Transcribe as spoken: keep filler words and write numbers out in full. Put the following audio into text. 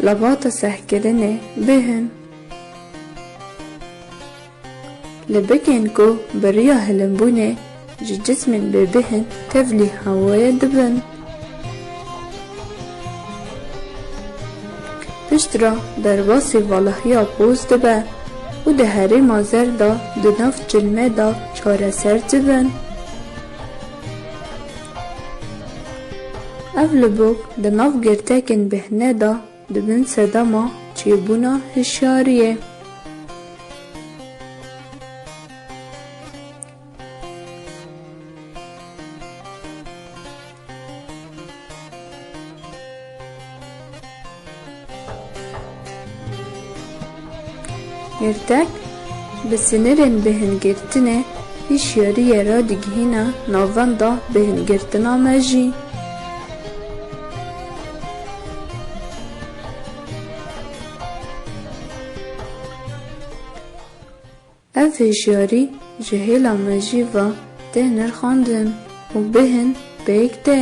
Levata sehkirinê bêhin. Li bikên ku bi riya hilinbûnê ji cismên bêbêhin tevlî hewayê dibin. Piştre derbasî valahiya poz dibe û di herêma zer de di nav çilmê de çareser dibin. Ev libok di nav girtekên bêhne de dibin sedema çêbûna hişyariyê. Girtek bi sinirên bêhingirtinê hişyariyê radigihîne navenda bêhingirtina mejî. Ev hişyarî ji hêla mejî ve tê nirxandin û bêhin pêk tê.